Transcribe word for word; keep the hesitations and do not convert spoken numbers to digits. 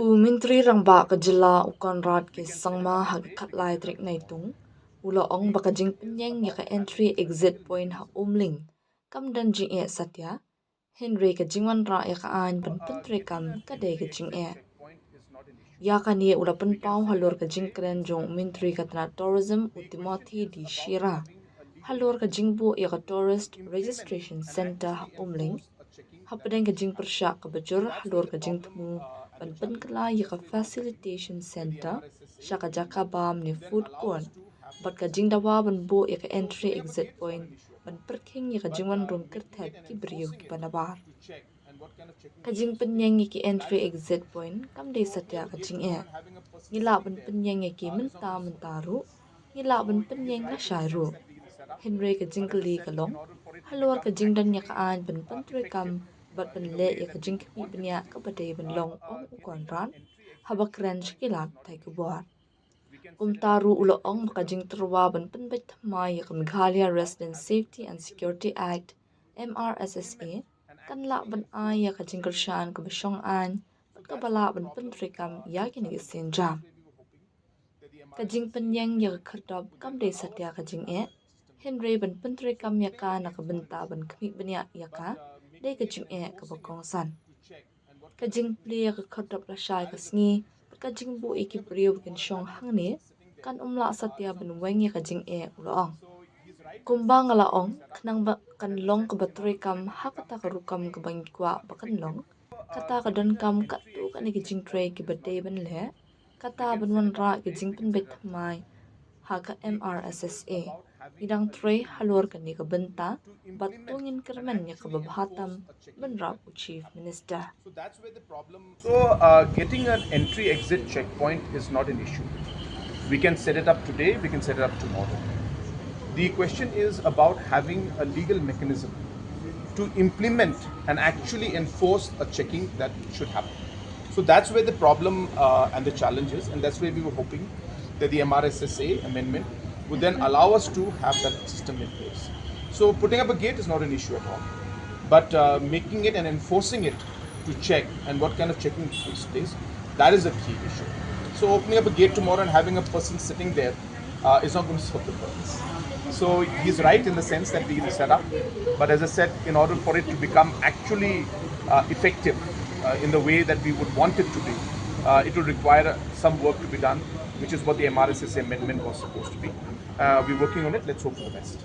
U Myntri Rangbah ka jylla u Conrad K Sangma ha ka khatlai tarik Naitung u la ong ba ka jingpynïeng ïa ka entry exit point ha Umling kam don jingeh satia, hynrei ka jingwanrah ïa ka aiñ ban pyntreikam ka dei ka jingeh. Ïa kane u la pynpaw halor ka jingkren jong u Myntri ka tnat Tourism u Timothy D Shira halor ka jingbuh ïa ka Tourist Registration Centre ha Umling, hapdeng ka jingpyrshah kaba jur halor ka jingthmu ban pynkylla ïa ka Facilitation Centre sha ka jaka bam ne food court bad ka jingdawa ban buh ïa ka entry exit point ban pyrkhing ïa ka jingwan rung kyrteng ki briew kiba nabar. Ka jingpynïeng ïa ki entry exit point kam dei satia ka jingeh. Ngi lah ban pynïeng ïa ki mynta mynta ruh, ngi lah ban pynïeng lashai ruh. Hynrei ka jingkylli ka long halor ka jingdon ïa ka aiñ ban pyntreikam bad ban leh ïa ka jingkhmih bniah kaba dei ban long, ong u Conrad haba kren sha ki lad thaiñ khubor. Kumta ruh u la ong ba ka jingtyrwa ban pynbeit thymmai ïa ka Meghalaya Resident Safety and Security Act, M R S S A, kan lah ban ai ïa ka jingkyrshan kaba shong aiñ bad kaba lah ban pyntreikam ïa kine ki sienjam. Ka jingpynïeng ïa ka khyrdop kam dei satia ka jingeh, hynrei ban pyntreikam ïa ka na ka bynta ban khmih bniah ïa ka dei ka jingeh kaba kongsan. Ka jingplie ïa ka khyrdop lashai ka sngi bad ka jingbuh ïa ki briew ba kin shong hangne kan ym lah satia ban weng ïa ka jingeh, u la ong. Kumba nga la ong, khnang ba kan long kaba treikam ha kata ka rukom kaba ngi kwah ba kan long, kata ka donkam katto katne ki jingtrei kiba dei ban leh, kata ban wanrah ki jingpynbeit thymmai ha ka M R S S A. Ngi dang trei halor kane ka bynta bad to ngin kyrmen ïa kaba bha tam bynrap u Chief Minister. So, uh, getting an entry exit checkpoint is not an issue. We can set it up today, we can set it up tomorrow. The question is about having a legal mechanism to implement and actually enforce a checking that should happen. So that's where the problem uh, and the challenge is, and that's where we were hoping that the M R S S A amendment would then allow us to have that system in place. So putting up a gate is not an issue at all, but uh, making it and enforcing it to check and what kind of checking takes place, that is a key issue. So opening up a gate tomorrow and having a person sitting there uh, is not going to solve the purpose. So he's right in the sense that we need to set up, but as I said, in order for it to become actually uh, effective uh, in the way that we would want it to be, uh, it will require some work to be done, which is what the M R S S A amendment was supposed to be. Uh, we're working on it. Let's hope for the best.